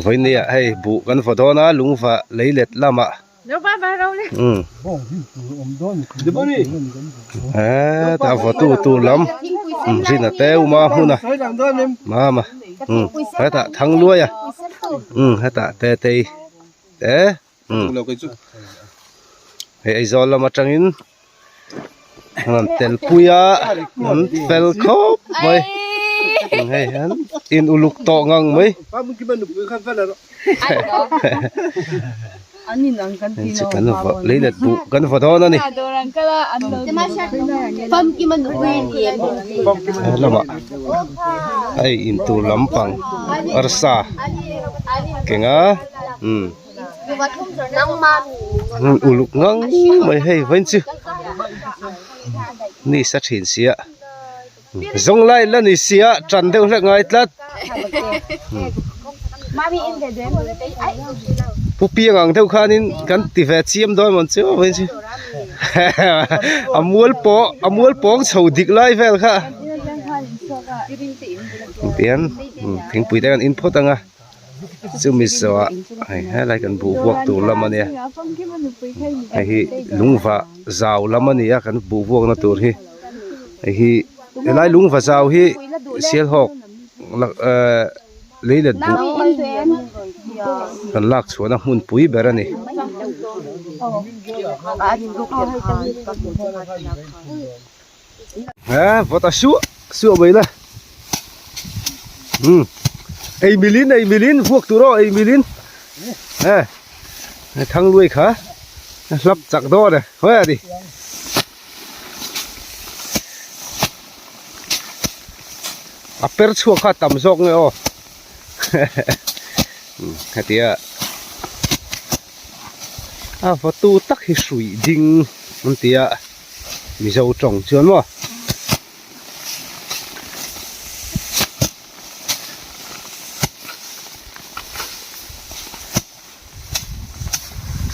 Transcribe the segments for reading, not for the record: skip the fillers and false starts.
Vawinia hei buh kan vaw dawn a lungva leilet lamah umm hetah vawtu tur lam rin a te uma hmun a mama umm hetah thangluai a umm hetah tetei te umm hei Aizawl lam atangin an tel pui a an fel khawp mai hei hian in uluk tawh ngang mai kan vaw lei let buh kan vaw dawn a ni helamah hei intur lampang arsa kenga umm. Uluk ngang mai hei vawiin chu ni sa thin sia zawng lai la ni sia tan deuh hlek ngai tlat pu piang ang deuh khanin kan ti ve chiam dawn mawn chu vawiin chu a mual pawh a mual pawng chho dik lai vel kha tihian thingpui te kan in phawt ang a. Chumi zawhah hei helai kan buh vuak tur lam a nia hei hi lungva zau lam a ni a kan buh vuakna tur hi hei hi helai lungva zau hi sialhawk ehh leilet buh kan lak chhuahna hmun pui ber a ni. He vawt a suah suah mai la umm ei milin ei milin vuak tur aw ei milin he thang luai kha hlap chak dawn e hawi a ni a per chhuak kha tam zawk nge aw hetia a vawtu tak hi hrui ding an ti a. Mizo tawng chuan maw.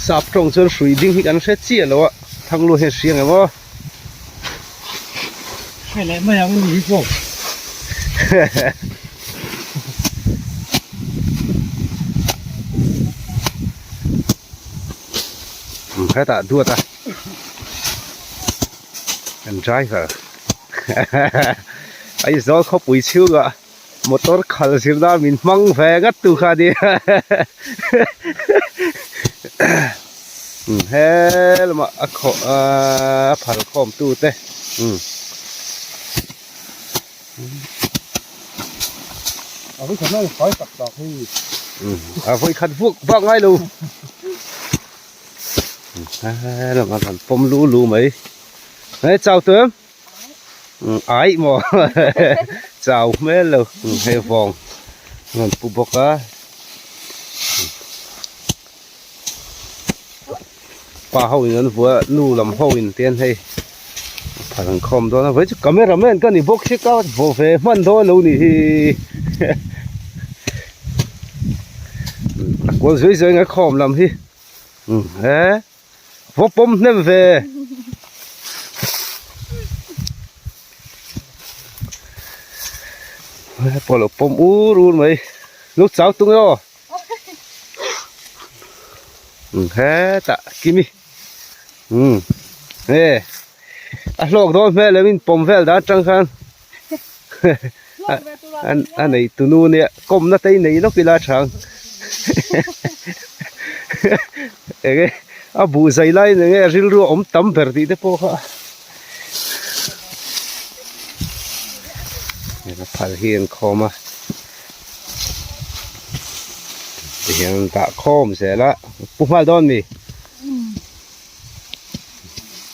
Sap tawng chuan hrui ding hi kan hre chiah lo a, Thanglu hian hria nge maw. Hre leh mai ang ni hi pawh. Hetah duat a. Kan driver Aizawl khawpui chhungah motor khal zir nan min hmang ve ngat tu kha a nia he lamah a khawh a phal khawm tu te umm. A vawikhat nai fai tak tak hei. A vawikhat vuak vak ngai lo. Lam a kan pawm lu lu mai he chau tu em ai maw chau hmel lo hei vawng rawn pu bawk a pa ho in an vua nu lam ho in te an hei phal an khawm dawn a vawi chu camera man ka ni bawk si ka vaw ve hman dawn lo nih hi a kual zui zui ang a khawm lam hi. He vaw pawm hnem ve he pawh lo pawm ur ur mai lo chau tung e aw hetah kimi umm he a hlawk dawn hmel em in pawm vel dan atang khan a nei tunu nia kawmna te i nei lawk ila tha ang eng e a buh zai lai in eng e rilru a awm tam ber tih te pawh kha a phal hi an khawm a tihian an dah khawm zel a pu nghal dawn mi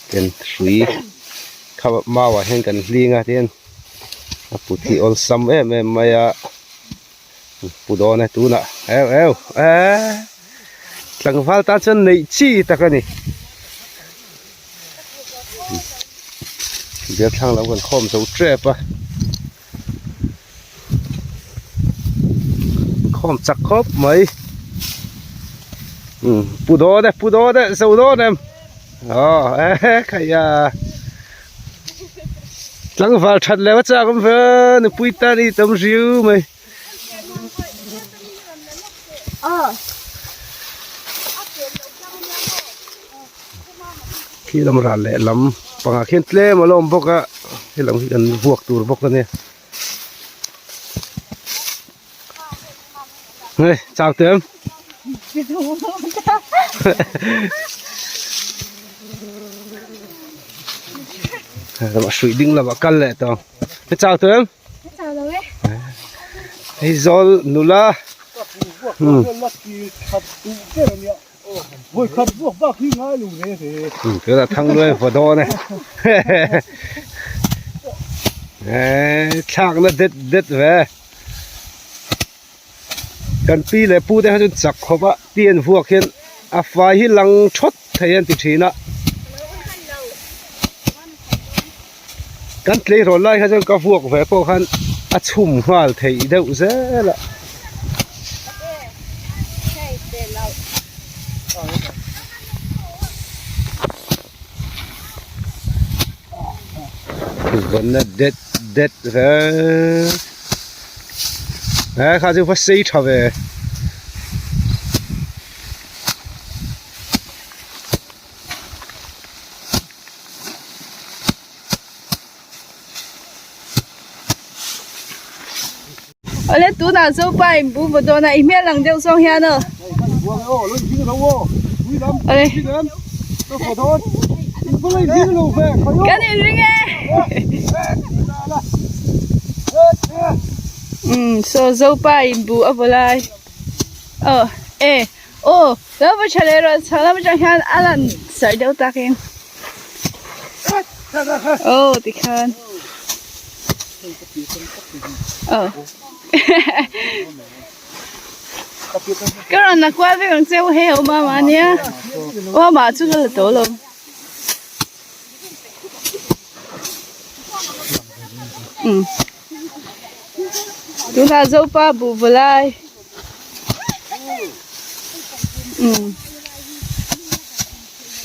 ten hrui kha mau ah hian kan hling a tihian a put hi awlsam em em mai a pu dawn e tunah eu eu eee tlangval tan chuan neih chi tak a ni bialthlang lo kan khawm zo tep a khawm chak khawp mai umm pu dawn e pu dawn e zo dawn em aw e khaia tlangval that leh a chak awm ve nupui tan i tam riu mai. Khi lam ral leh lam pangah khian tlem a la awm bawk a helam hi kan vuak tur bawk a nia hei chau teh em lamah hruih ding lamah kal leh tawh ang chau teh em. Hei zawl nula Tunah thangluai vaw dawn e Thlakna det det ve Kan pi leh pu te kha chuan chak khawp a pian vuak hian a fai hi lang thawt thei an ti thin a. Kan tleirawl lai kha chuan ka vuak ve pawh khan a chhum nghal theih deuh zel a. Vawnna det det ve he kha chu va sei tha ve. Awle tunah Zopa in bu vaw dawn a i hmel ang deuh zawng hian aw. Awle. Kan inring e. Umm saw Zopa in bu a vaw lai. Aw e aw lo va tha leh rawh chho lam atang hian a lan sarh deuh takin. Aw tikhan aw ka rawn la kual vek ang che u hei a awm a mahnia aw amah chu ka la tawh lo. Umm tunah Zopa buh vaw lai umm.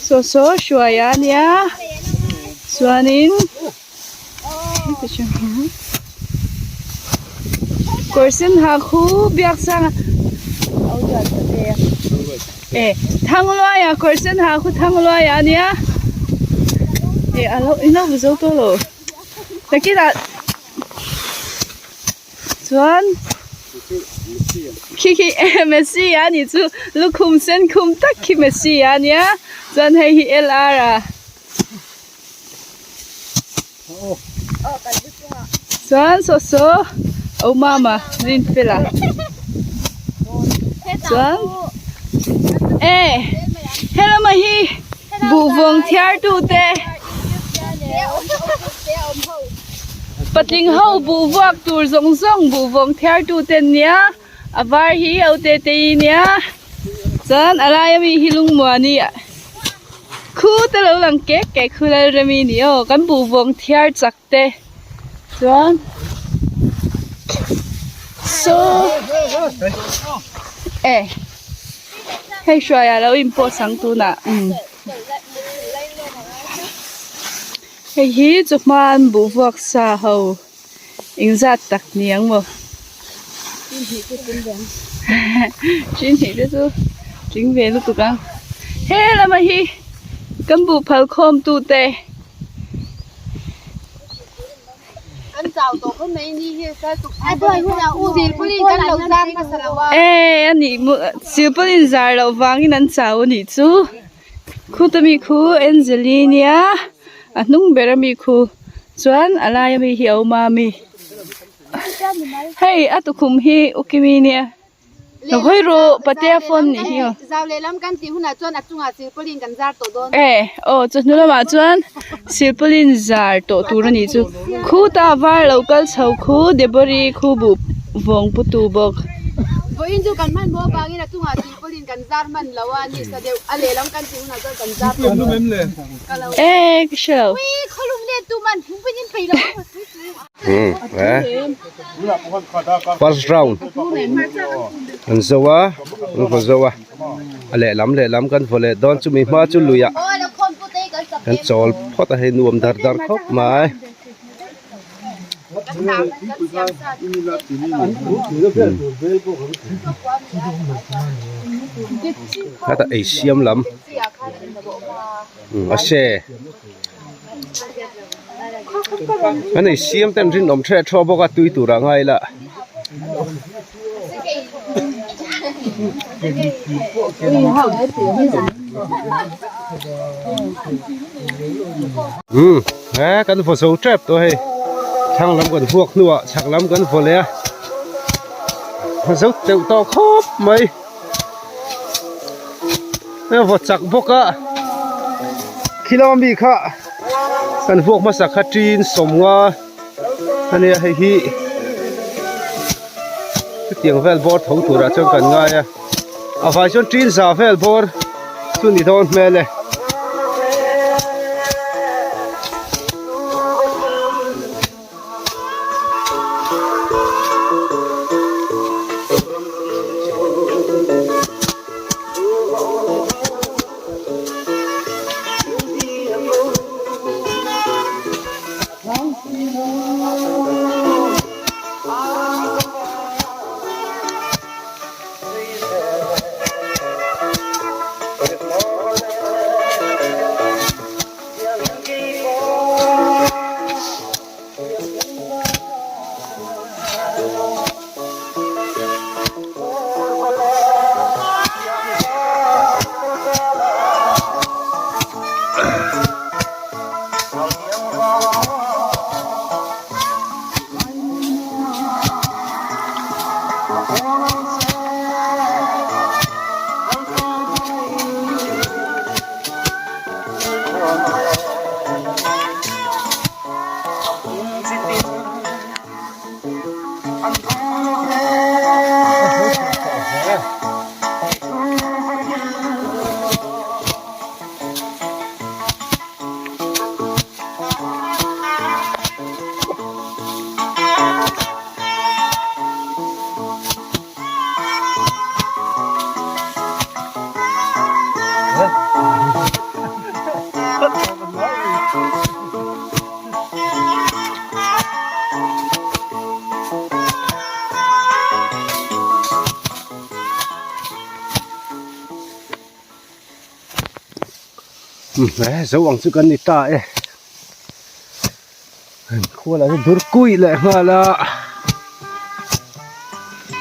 Saw saw hruai a nia chuanin kawr sen ha khu biak sang a e thangluai a kawr sen ha khu thangluai a nia e a lo in lo zo tawh lo nakinah. Chuan khi khi Messi a nih chu lukhum sen khum tak khi Messi a nia chuan hei hi LR a chuan saw saw au mama Rinfela chuan e helama hi buhvawng thiar tu te. Patling ho buh vuak tur zawng zawng buh vawng thiar tu te an nia a var hi ho te te hi nia chuan a laia mi hi lungmuani khu te lo lang kek kek khu lalremi ni aw kan buh vawng thiar chak te chuan saw e hei hruaiah lo in pawh chang tunah umm. Hei hi chu hman buh vuak sa ho engzat tak ni ang maw chin hnih te chu tling ve lutuk ang he lama hi kan buh phal khawm tu te. E a nih silpaulin zar loh vangin an chau a nih chu. Khuta mi khu Angeli nia a hnung ber ami khu chuan a lai ami hi a awm a mi hei a tukhum hi ukimi nia lo hawi rawh patea phone nih hi aw e aw chawhnu lamah chuan silpaulin zar tawh tur a nih chu khuta var lo kal chho khu Debori khu buh vawng pu tu bawk. E ka hre lo. First round an zo a an vaw zo a a lehlam lehlam kan vaw leh dawn chumi hma chu lui ah kan chawl phawt a hei nuam dar dar khawp mai. Heta ei siam lam a se an ei siam ten rinawm ṭheh ṭhawh bawk a tui turah ngai ila. Umm he kan vaw zo tep tawh hei thlang lam kan vuak hnuah chhak lam kan vaw leh a a zo teuh tawh khawp mai a vaw chak bawk a khilama mi kha kan vuak hmasa kha tin sawmnga ania hei hi chutiang vel bawr tho turah chuan kan ngai a a vai chuan tin za vel bawr chu ni dawn hmel e. He zo ang chu kan ni ta e khua lah chu dur kuih leh nghal a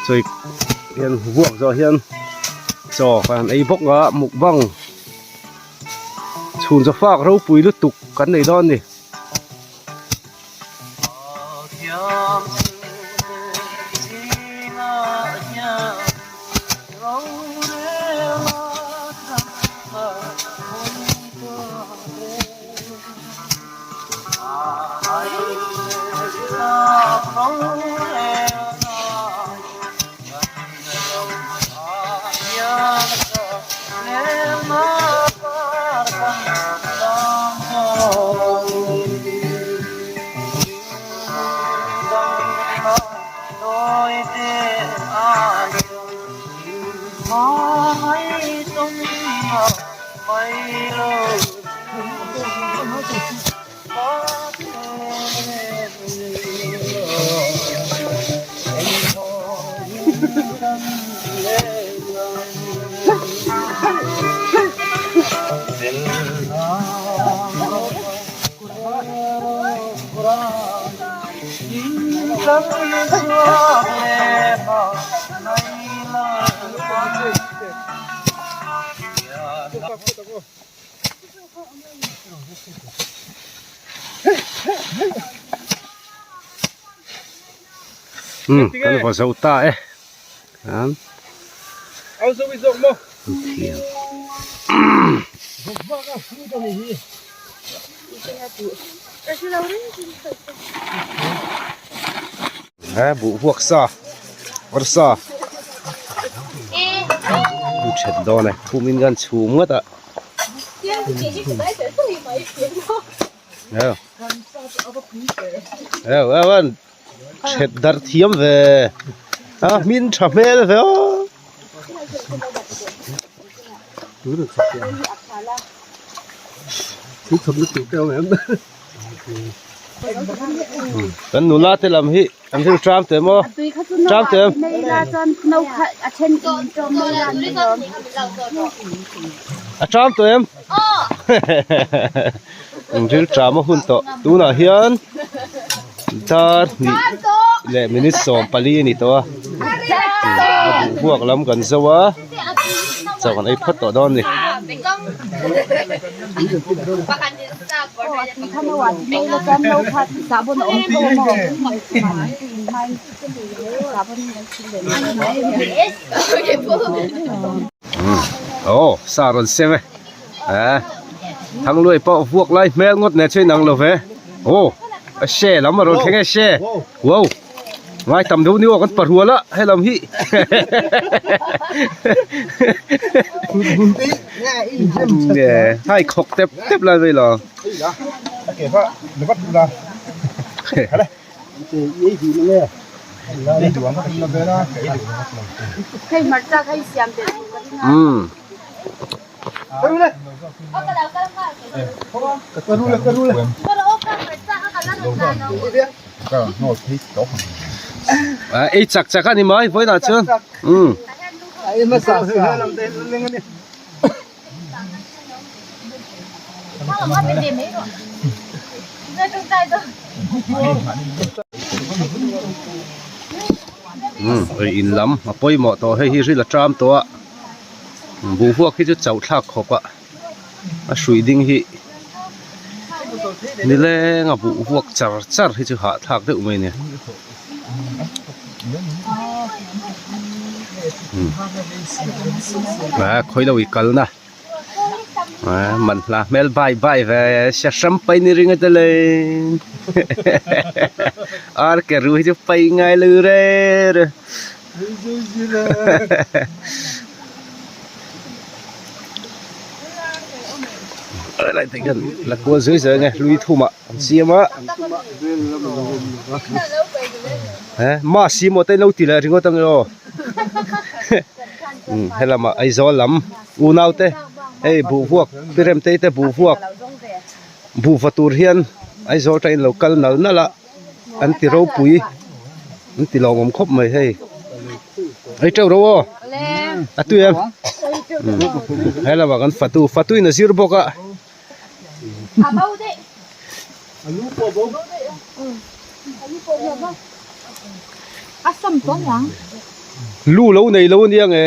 chawi hian vuak zawh hian chaw kan ei bawk a mukbang chhun chaw fak ropui lutuk kan nei dawn a ni. Umm kan vaw zo ta e an thiam he buh vuak sa awr sa an then dawn e pum in kan chhum ngawt a. Ṭhet darh thiam ve a hmin ṭha hmel ve aw. Kan nula te lam hi an rilru tram teh maw? Tram teh em? A tram tawh em? An ril tram a hun tawh. Tunah hian dar hnih leh minute 14 a ni tawh a. A buhvuak lam kan zo a. Chaw kan ei phawt tawh dawn a ni. Aw sa rawn sem e eh Thangluai pawh vuak lai hmel ngawt nen chuan inang lo ve aw a she lam a rawn thleng e she wow ngai tam deuh ni aw kan parual a helam hi hai khawk tep tep lai mai lo. Ei chak chak a ni mai vawiinah chuan umm. Umm ei in lam a pawimawh tawh hei hi ril a ṭam tawh a. Buhvuak hi chu chauh thlak khawp a a hrui ding hi nileng a buhvuak char char hi chu hahthlak deuh mai a ni a khawi lo i kal na a man hla hmel bai bai ve se hram pai ni ring ata le ar ke ru hi chu pai ngai lo re re. Lai te hian la kual zui zui ang e hlui thumah an siam a eh ma simaw te lo ti leh ringawt ang e aw helamah Aizawl lam unau te hei buhvuak pi Remtei te buhvuak buhva tur hian Aizawl atangin lo kal nal nal a. An ti ropui an ti lawmawm khawp mai hei ei teuh ro aw a tui em he lamah kan fatu fatu in a zir bawk a lu lo nei lo ania nge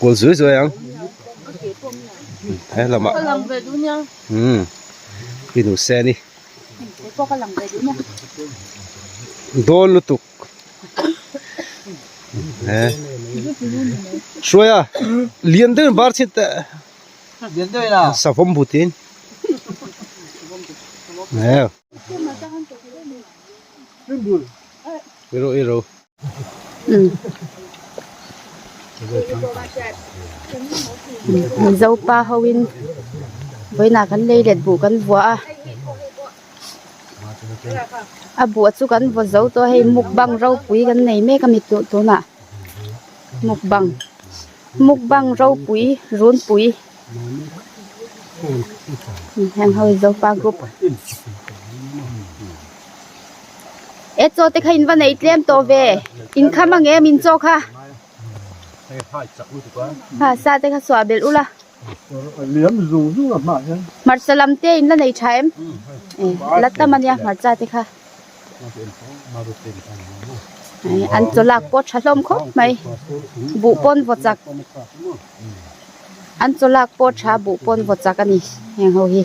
Kual zui zui ang he lamah umm i nu se ani dawn lutuk he hruaia lian deuhin bar chhit teh. Savawm butin Iro iro. Mizo pa ho in vawiinah kan lei let buh kan vuah a a buh chu kan vaw zo tawh a hei mukbang ropui kan nei mek a mi tunah mukbang. Mukbang ropui runpui heng ho hi zopa group e chaw te kha in va nei tlem tawh ve in kham ang em in chaw kha ha sa te kha suah belh ula hmarcha lam te in la nei tha em la tam ania hmarcha te kha. An chaw lak pawh tha hlawm khawp mai buh pawn vaw chak an chaw lak pawh tha buh pawn vaw chak a ni heng ho hi.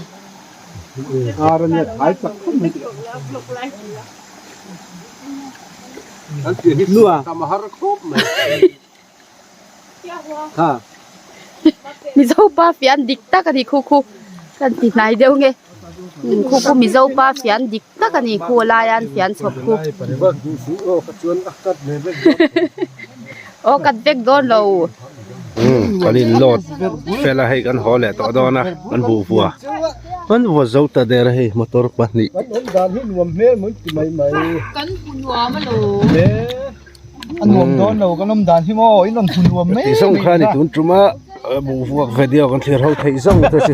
Mizo pa fian dik tak a ni khu khu kan ti hnai deuh nge khu khu Mizo pa fian dik tak a ni khu a laia an fian chhawp khu aw kat vek dawn lo. Kan in load fel a hei kan haw leh tawh dawn a kan buh vua kan vua zo ta der a hei motor pahnih. Kan awm dan hi nuam hmel mai ti mai mai. Kan hmu nuam alawm. A nuam dawn lo kan awm dan hi maw in rawn hmu nuam mai Ti zawng kha ni tun tuma buh vuak video kan thlir ho theih zawng te chu.